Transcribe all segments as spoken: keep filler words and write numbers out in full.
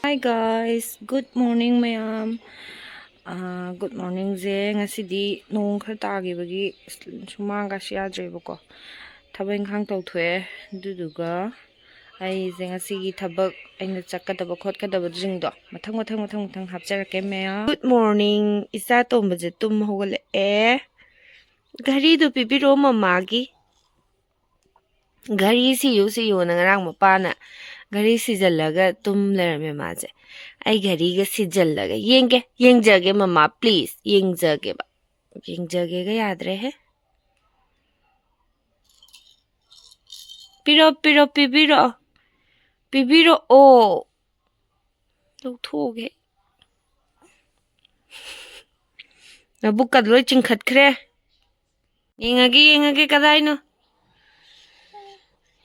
Hi guys, good morning ꯃꯌꯥꯝ꯫ ꯑꯥ, good morningꯁꯦ ꯉꯁꯤꯗꯤ ꯅꯣꯡ ꯈꯔ ꯇꯥꯈꯤꯕꯒꯤ ꯁꯨꯃꯥꯡꯒꯁꯨ ꯌꯥꯗ꯭ꯔꯦꯕꯀꯣ꯫ ꯊꯕꯛ ꯏꯪꯈꯥꯡ ꯇꯧꯊꯣꯛꯑꯦ꯫ ꯑꯗꯨꯗꯨꯒ ꯑꯩꯁꯦ ꯉꯁꯤꯒꯤ ꯊꯕꯛ ꯑꯩꯅ ꯆꯠꯀꯗꯕ ꯈꯣꯠꯀꯗꯕꯁꯤꯡꯗꯣ ꯃꯊꯪ ꯃꯊꯪ ꯃꯊꯪ ꯃꯊꯪ ꯍꯥꯞꯆꯔꯛꯀꯦ ꯃꯌꯥꯝ꯫ Good morning, ꯏꯆꯥ ꯇꯣꯝꯕꯁꯦ ꯇꯨꯝ ꯍꯧꯒꯠꯂꯛꯑꯦ꯫ ꯘꯔꯤꯗꯨ ꯄꯤꯕꯤꯔꯛꯑꯣ ꯃꯃꯥꯒꯤ꯫ ꯘꯔꯤ ꯁꯤꯌꯨ ꯁꯤꯌꯨꯅ ꯉꯔꯥꯡ ꯃꯄꯥꯅ ꯘꯔꯤ ꯁꯤꯖꯜꯂꯒ ꯇꯨꯝ ꯂꯩꯔꯝꯃꯦ ꯃꯥꯁꯦ꯫ ꯑꯩ ꯘꯔꯤꯒ ꯁꯤꯖꯜꯂꯒ ꯌꯦꯡꯒꯦ, ꯌꯦꯡꯖꯒꯦ ꯃꯃꯥ, please, ꯌꯦꯡꯖꯒꯦꯕ꯫ ꯌꯦꯡꯖꯒꯦꯒ ꯌꯥꯗ꯭ꯔꯦꯍꯦ꯫ ꯄꯤꯔꯣ, ꯄꯤꯔꯣ, ꯄꯤꯕꯤꯔꯛꯑꯣ꯫ ꯄꯤꯕꯤꯔꯛꯑꯣ꯫ ꯂꯧꯊꯣꯛꯑꯒꯦ꯫ ꯃꯕꯨꯛꯀ ꯂꯣꯏ ꯆꯤꯡꯈꯠꯈ꯭ꯔꯦ꯫ ꯌꯦꯡꯉꯒꯦ, ꯌꯦꯡꯉꯒꯦ, ꯀꯗꯥꯏꯅꯣ?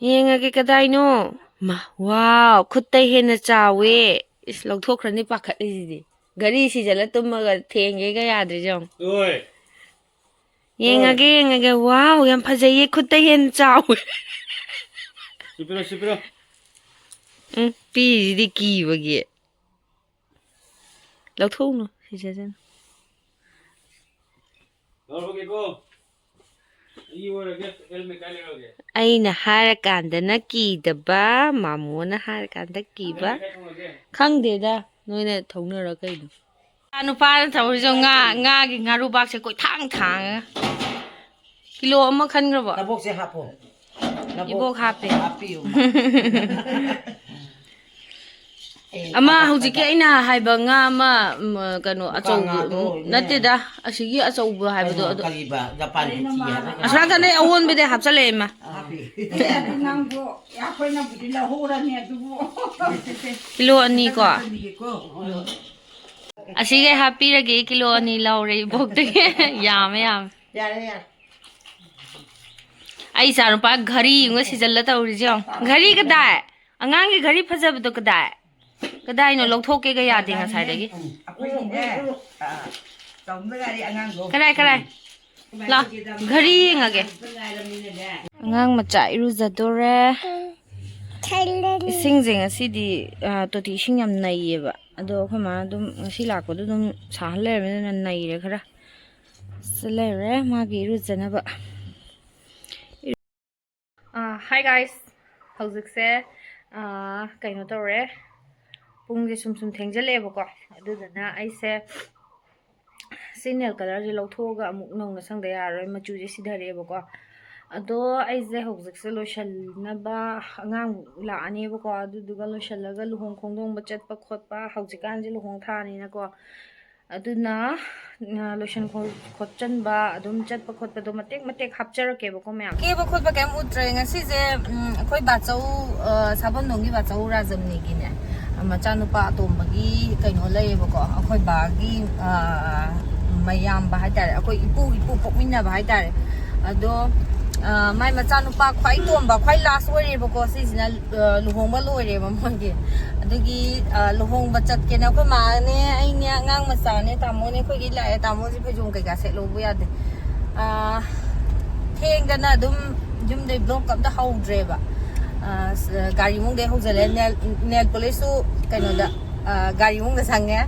ꯌꯦꯡꯉꯒꯦ, ꯀꯗꯥꯏꯅꯣ? ꯃꯥ, wow, ꯈꯨꯠꯇ ꯍꯦꯟꯅ ꯆꯥꯎꯋꯦ꯫ ꯏꯁ, ꯂꯧꯊꯣꯛꯈ꯭ꯔꯅꯤ ꯄꯥꯈꯠꯂꯤꯁꯤꯗꯤ꯫ ꯘꯔꯤ ꯁꯤꯖꯜꯂ ꯇꯨꯝꯃꯒ ꯊꯦꯡꯒꯦꯒ ꯌꯥꯗ꯭ꯔꯤꯁꯦ ꯌꯦꯡꯉꯣ꯫ ꯑꯣꯏ꯫ ꯌꯦꯡꯉꯒꯦ, ꯌꯦꯡꯉꯒꯦ꯫ Wow, ꯌꯥꯝ ꯐꯖꯩꯌꯦ, ꯈꯨꯠꯇ ꯍꯦꯟꯅ ꯆꯥꯎꯋꯦ꯫ ꯁꯤ ꯄꯤꯔꯣ, ꯁꯤ ꯄꯤꯔꯣ꯫ ꯎꯝ, ꯄꯤꯔꯤꯁꯤꯗꯤ ꯀꯤꯕꯒꯤ꯫ ꯂꯧꯊꯣꯛꯎꯅꯨ, ꯁꯤꯖꯖꯅꯨ꯫ ꯂꯧꯔꯒꯦꯀꯣ꯫ ꯑꯩ ꯑꯣꯏꯔꯒꯦ, helmet ꯀꯥꯏ ꯂꯩꯔꯒꯦ? ꯑꯩꯅ ꯍꯥꯏꯔꯀꯥꯟꯗꯅ ꯀꯤꯗꯕ, ꯃꯥꯃꯣꯅ ꯍꯥꯏꯔꯀꯥꯟꯗ ꯀꯤꯕ꯫ Helmet ꯀꯥꯏ ꯊꯝꯃꯒꯦ? ꯈꯪꯗꯦꯗ, ꯅꯣꯏꯅ ꯊꯧꯅꯔ ꯀꯩꯅꯣ? ꯅꯨꯄꯥꯅ ꯇꯧꯔꯤꯁꯦ ꯉꯥ, ꯉꯥꯒꯤ ꯉꯥꯔꯨꯕꯥꯛꯁꯦ ꯀꯣꯏꯊꯥꯡ ꯊꯥꯡꯉꯒ꯫ ꯀꯤꯂꯣ ꯑꯃ ꯈꯟꯈ꯭ꯔꯕꯣ? ꯅꯕꯣꯛꯁꯦ ꯍꯥꯞꯄꯣ꯫ ꯅꯕꯣꯛ ꯏꯕꯣꯛ ꯍꯥꯞꯄꯦ꯫ ꯍꯥꯞꯄꯤꯌꯨ꯫ ꯑꯦ, ꯑꯃ ꯑꯗ, ꯍꯧꯖꯤꯛꯀꯤ ꯑꯗ꯫ ꯑꯩꯅ ꯍꯥꯏꯕ ꯉꯥ ꯑꯃ, ꯎꯝ, ꯀꯩꯅꯣ, ꯃꯨꯀꯥ ꯑꯆꯧꯕ, ꯉꯥꯗꯣ ꯎꯝ, ꯑꯣꯏꯅꯦ꯫ ꯅꯠꯇꯦꯗ, ꯑꯁꯤꯒꯤ ꯑꯆꯧꯕ ꯍꯥꯏꯕꯗꯣ, ꯀꯩꯅꯣ, ꯑꯗꯣ꯫ ꯀꯔꯤꯕ? ꯖꯄꯥꯟ ꯀꯨꯀꯤ ꯍꯥꯏꯕ꯭ꯔꯥ ꯀꯩꯅꯣ? ꯑꯁꯣꯝ ꯅꯥꯀꯟꯗꯩ ꯑꯑꯣꯟꯕꯗꯤ ꯍꯥꯞꯆꯜꯂꯛꯑꯦ, ꯏꯃꯥ꯫ ꯍꯥꯞꯄꯤ꯫ ꯑꯦ, ꯑꯗꯨ ꯅꯪꯁꯨ ꯑꯩꯈꯣꯏꯅꯕꯨꯗꯤ ꯂꯧꯍꯧꯔꯅꯤ ꯑꯗꯨꯕꯨ꯫ ꯀꯤꯂꯣ ꯑꯅꯤ ꯀꯣ? ꯍꯣꯏ, ꯍꯣꯏ꯫ ꯑꯁꯤꯒꯩ ꯍꯥꯞꯄꯤꯔꯒꯦ, ꯀꯤꯂꯣ ꯑꯅꯤ ꯂꯧꯔꯦ ꯏꯕꯣꯛꯇꯒꯤ꯫ ꯌꯥꯝꯃꯦ, ꯌꯥꯝꯃꯦ꯫ ꯌꯥꯔꯦ, ꯌꯥꯔꯦ꯫ ꯑꯩ ꯏꯆꯥꯅꯨꯄꯥ ꯘꯔꯤ ꯑꯃꯒ ꯁꯤꯖꯜꯂ ꯇꯧꯔꯤꯁꯦ ꯌꯦꯡꯉꯣ꯫ ꯘꯔꯤ ꯀꯗꯥꯏ? ꯑꯉꯥꯡꯒꯤ ꯘꯔꯤ ꯐꯖꯕꯗꯣ ꯀꯗꯥꯏ? ꯀꯗꯥꯏꯅꯣ? ꯂꯧꯊꯣꯛꯀꯦꯒ ꯌꯥꯗꯦ ꯉꯁꯥꯏꯗꯒꯤ꯫ ꯎꯝ, ꯑꯩꯈꯣꯏꯒꯤꯅꯦ, ꯑ, ꯆꯥꯎꯕ ꯒꯥꯔꯤ ꯑꯉꯥꯡꯗꯣ꯫ ꯀꯔꯥꯏ, ꯀꯔꯥꯏ? ꯂꯥ, ꯘꯔꯤ ꯌꯦꯡꯉꯒꯦ꯫ ꯑꯉꯥꯡ ꯃꯆꯥ ꯏꯔꯨꯖꯗꯣꯔꯦ꯫ ꯏꯁꯤꯡꯁꯦ ꯉꯁꯤꯗꯤ, ꯑ, ꯇꯣꯇꯤ ꯏꯁꯤꯡ ꯌꯥꯝ ꯅꯩꯌꯦꯕ꯫ ꯑꯗꯣ ꯑꯩꯈꯣꯏ ꯃꯥ ꯑꯗꯨꯝ ꯉꯁꯤ ꯂꯥꯛꯄꯗꯣ ꯑꯗꯨꯝ ꯁꯥꯍꯜ ꯂꯩꯔꯕꯅꯤꯅ ꯅꯩꯔꯦ ꯈꯔ꯫ ꯁꯤ ꯂꯩꯔꯦ ꯃꯥꯒꯤ ꯏꯔꯨꯖꯅꯕ꯫ ꯑ, hi guys, ꯍꯧꯖꯤꯛꯁꯦ, ꯑ, ꯀꯩꯅꯣ ꯇꯧꯔꯦ, ꯄꯨꯡꯁꯦ ꯁꯨꯝ ꯁꯨꯝ ꯊꯦꯡꯖꯜꯂꯛꯑꯦꯕꯀꯣ꯫ ꯑꯗꯨꯗꯨꯅ ꯑꯩꯁꯦ ꯁꯤ ꯅꯦꯜ ꯀꯂꯔꯁꯦ ꯂꯧꯊꯣꯛꯑꯒ ꯑꯃꯨꯛ ꯅꯧꯅ ꯁꯪꯗ ꯌꯥꯔꯔꯣꯏ, ꯃꯆꯨꯁꯦ ꯁꯤꯊꯔꯛꯑꯦꯕꯀꯣ꯫ ꯑꯗꯣ ꯑꯩꯁꯦ ꯍꯧꯖꯤꯛꯁꯦ ꯂꯣꯏꯁꯤꯟꯅꯕ, ꯑꯉꯥꯡ ꯂꯥꯛꯑꯅꯦꯕꯀꯣ꯫ ꯑꯗꯨꯗꯨꯒ ꯂꯣꯏꯁꯤꯜꯂꯒ ꯂꯨꯍꯣꯡ ꯈꯣꯡꯗꯣꯡꯕ ꯆꯠꯄ ꯈꯣꯠꯄ, ꯍꯧꯖꯤꯛꯀꯥꯟꯁꯦ ꯂꯨꯍꯣꯡ ꯊꯥꯅꯤꯅꯀꯣ꯫ ꯑꯗꯨꯅ, ꯑ, ꯂꯣꯏꯁꯟ ꯈꯣ-, ꯈꯣꯠꯆꯟꯕ, ꯑꯗꯨꯝ ꯆꯠꯄ ꯈꯣꯠꯄꯗꯣ ꯃꯇꯦꯛ ꯃꯇꯦꯛ ꯍꯥꯞꯆꯔꯛꯀꯦꯕꯀꯣ ꯃꯌꯥꯝ꯫ ꯀꯦꯕ ꯈꯣꯠꯄ ꯀꯩꯝ ꯎꯠꯇ꯭ꯔꯦ ꯉꯁꯤꯁꯦ꯫ ꯎꯝ, ꯑꯩꯈꯣꯏ ꯕꯥꯆꯧ, ꯑ, ꯁꯥꯕꯝꯗꯣꯡꯒꯤ ꯕꯥꯆꯧ ꯔꯥꯖꯝꯅꯤꯒꯤꯅꯦ, ꯑ, ꯃꯆꯥꯅꯨꯄꯥ ꯑꯇꯣꯝꯕꯒꯤ ꯀꯩꯅꯣ ꯂꯩꯌꯦꯕꯀꯣ꯫ ꯑꯩꯈꯣꯏ ꯕꯥꯒꯤ, ꯑ, ꯃꯌꯥꯝꯕ ꯍꯥꯏꯇꯥꯔꯦ, ꯑꯩꯈꯣꯏ ꯏꯄꯨ, ꯏꯄꯨ ꯄꯣꯛꯃꯤꯟꯅꯕ ꯍꯥꯏꯇꯥꯔꯦ꯫ ꯑꯗꯣ, ꯑ, ꯃꯥꯏ ꯃꯆꯥꯅꯨꯄꯥ ꯈ꯭ꯋꯥꯏ ꯇꯣꯝꯕ, ꯈ꯭ꯋꯥꯏ ꯂꯥꯁ ꯑꯣꯏꯔꯦꯕꯀꯣ ꯁꯤꯁꯤꯅ꯫ ꯑ, ꯂꯨꯍꯣꯡꯕ ꯂꯣꯏꯔꯦꯕ ꯃꯣꯏꯒꯤ꯫ ꯑꯗꯨꯒꯤ, ꯑ, ꯂꯨꯍꯣꯡꯕ ꯆꯠꯀꯦꯅ ꯑꯩꯈꯣꯏ ꯃꯥꯅꯦ, ꯑꯩꯅꯦ, ꯑꯉꯥꯡ ꯃꯆꯥꯅꯦ, ꯇꯥꯃꯣꯅꯦ, ꯑꯩꯈꯣꯏꯒꯤ ꯂꯥꯛꯑꯦ꯫ ꯇꯥꯃꯣꯁꯦ ꯐꯩꯖꯣꯝ ꯀꯩꯀꯥ ꯁꯦꯠꯂꯧꯕ ꯌꯥꯗꯦ꯫ ꯑ, ꯊꯦꯡꯗꯅ ꯑꯗꯨꯝ ꯌꯨꯝꯗꯩ ꯕ꯭ꯂꯣꯛ ꯑꯝꯇ ꯍꯧꯗ꯭ꯔꯦꯕ꯫ ꯑ, ꯁ-, ꯒꯥꯔꯤ ꯃꯅꯨꯡꯗꯩ ꯍꯧꯖꯜꯂꯦ꯫ ꯅꯦꯜ, ꯅꯦꯜ ꯄꯣꯂꯤꯁꯁꯨ ꯀꯩꯅꯣꯗ, ꯑ, ꯒꯥꯔꯤ ꯃꯅꯨꯡꯗ ꯁꯪꯉꯦ꯫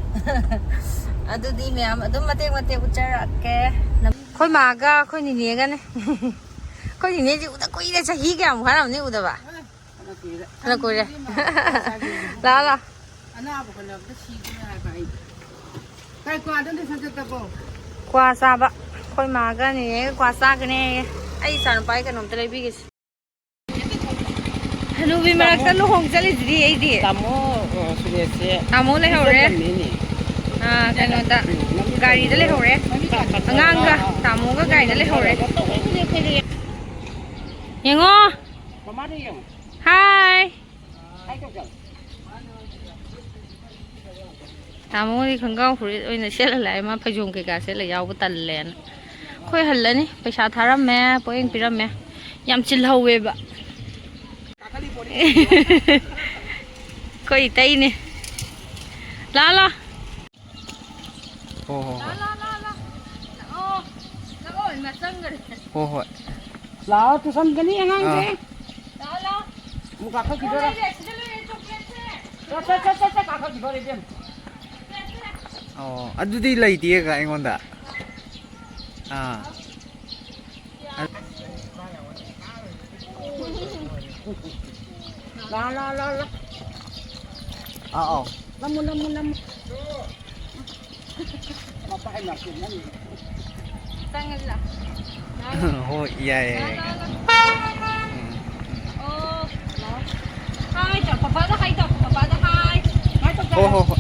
ꯑꯗꯨꯗꯤ ꯃꯌꯥꯝ ꯑꯗꯨꯝ ꯃꯇꯦꯛ ꯃꯇꯦꯛ ꯎꯠꯆꯔꯛꯀꯦ꯫ ꯑꯩꯈꯣꯏ ꯃꯥꯒ ꯑꯩꯈꯣꯏ ꯅꯤꯅꯦꯒꯅꯦ꯫ ꯑꯩꯈꯣꯏ ꯅꯤꯅꯦꯁꯤ ꯎꯗ ꯀꯨꯏꯔꯦ, ꯆꯍꯤ ꯀꯌꯥꯃꯨꯛ ꯐꯥꯔꯝꯅꯤ ꯎꯗꯕ? ꯐꯅ ꯀꯨꯏꯔꯦ꯫ ꯂꯥꯛꯑꯣ, ꯂꯥꯛꯑꯣ꯫ ꯑꯅꯥꯕ ꯍꯣꯠꯅꯕꯗ ꯁꯤꯗꯣꯏꯅꯦ ꯍꯥꯏꯕ ꯑꯩ꯫ ꯀꯥꯏ ꯀ꯭ꯋꯥꯗꯣ ꯑꯝꯇ ꯁꯠ ꯁꯠ ꯇꯞꯄꯣ꯫ ꯀ꯭ꯋꯥ ꯆꯥꯕ꯫ ꯑꯩꯈꯣꯏ ꯃꯥꯒ ꯅꯦꯅꯦꯒ ꯀ꯭ꯋꯥ ꯆꯥꯒꯅꯦꯌꯦ꯫ ꯑꯩ ꯏꯆꯥꯅꯨꯄꯥꯒꯤ ꯀꯩꯅꯣꯝꯇ ꯂꯩꯕꯤꯒꯦꯁꯦ꯫ ꯍꯅꯨꯕꯤ ꯃꯔꯛꯇ ꯇꯥꯃꯣ꯫ ꯂꯨꯍꯣꯡ ꯆꯠꯂꯤꯁꯤꯗꯤ ꯑꯩꯗꯤ꯫ ꯇꯥꯃꯣ, ꯑ, ꯁꯨꯔꯦꯁꯁꯦ ꯇꯥꯃꯣ ꯂꯩꯍꯧꯔꯦ꯫ ꯆꯠꯂꯝꯃꯦꯅꯦ꯫ ꯑ, ꯀꯩꯅꯣꯗ, ꯎꯝ, ꯒꯥꯔꯤꯗ ꯂꯩꯍꯧꯔꯦ꯫ ꯑꯉꯥꯡꯒ ꯇꯥꯃꯣꯒ ꯒꯥꯔꯤꯗ ꯂꯩꯍꯧꯔꯦ꯫ ꯌꯦꯡꯉꯣ꯫ ꯃꯃꯥꯗ ꯌꯦꯡꯉꯣ꯫ ꯍꯥꯏ꯫ ꯍꯥꯏ ꯇꯧ ꯆꯠꯂꯣ꯫ ꯇꯥꯃꯣꯗꯤ ꯈꯣꯡꯒ꯭ꯔꯥꯎ ꯐꯨꯔꯤꯠ ꯑꯣꯏꯅ ꯁꯦꯠꯂ ꯂꯥꯛꯑꯦ, ꯃꯥ ꯐꯩꯖꯣꯝ ꯀꯩꯀꯥ ꯁꯦꯠꯂ ꯌꯥꯎꯕ ꯇꯜꯂꯦꯅ꯫ ꯑꯩꯈꯣꯏ ꯍꯜꯂꯅꯤ, ꯄꯩꯁꯥ ꯊꯥꯔꯝꯃꯦ, ꯄꯣꯠꯌꯦꯡ ꯄꯤꯔꯝꯃꯦ, ꯌꯥꯝ ꯆꯤꯜꯍꯧꯋꯦꯕ꯫ ꯑꯩꯈꯣꯏ ꯏꯇꯩꯅꯦ꯫ ꯂꯥꯛꯑꯣ, ꯂꯥꯛꯑꯣ꯫ ꯍꯣ, ꯍꯣ, ꯍꯣꯏ꯫ ꯂꯥꯛꯑꯣ, ꯂꯥꯛꯑꯣ, ꯂꯥꯛꯑꯣ꯫ ꯂꯥꯛꯑꯣ, ꯏꯃꯥ ꯆꯪꯈ꯭ꯔꯦ꯫ ꯍꯣ, ꯍꯣꯏ꯫ ꯂꯥꯛꯑꯣ, ꯇꯨꯁꯟꯒꯅꯤ ꯑꯉꯥꯡꯁꯦ꯫ ꯑꯥ꯫ ꯂꯥꯛꯑꯣ, ꯂꯥꯛꯑꯣ꯫ ꯀꯥꯈꯠꯈꯤꯗꯣꯏꯔꯥ? ꯁꯤꯗ ꯂꯩꯔꯦ, ꯆꯣꯀ꯭ꯂꯦꯠꯁꯦ꯫ ꯆꯠ, ꯆꯠ, ꯆꯠ, ꯆꯠ, ꯆꯠ, ꯀꯥꯈꯠꯈꯤꯗꯣꯏꯔꯦ, ꯏꯕꯦꯝ꯫ ꯑꯣ, ꯑꯗꯨꯗꯤ ꯂꯩꯇꯦꯒ ꯑꯩꯉꯣꯟꯗ꯫ ꯑꯥ꯫ ꯂꯥ, ꯂꯥ, ꯂꯥ, ꯂꯥ꯫ ꯑꯥ, ꯑꯥꯎ꯫ ꯅꯝꯃꯨ, ꯅꯝꯃꯨ, ꯅꯝꯃꯨ꯫ ꯃꯄꯥ ꯍꯥꯏ ꯃꯥꯁꯨ ꯅꯪ꯫ ꯆꯪꯉꯁꯤ ꯂꯥ꯫ ꯍꯣꯏ, ꯌꯥꯏ, ꯌꯥꯏ, ꯂꯥ, ꯌꯥꯏ꯫ ꯂꯥ, ꯂꯥ꯫ ꯎꯝ, ꯎꯝ꯫ ꯑꯣ, ꯂꯥ꯫ ꯍꯥꯏ ꯇꯧ, ꯄꯄꯥꯗ ꯍꯥꯏ ꯇꯧ, ꯄꯄꯥꯗ ꯍꯥꯏ꯫ ꯍꯥꯏ ꯇꯧ, ꯍꯣ, ꯍꯣ, ꯍꯣ꯫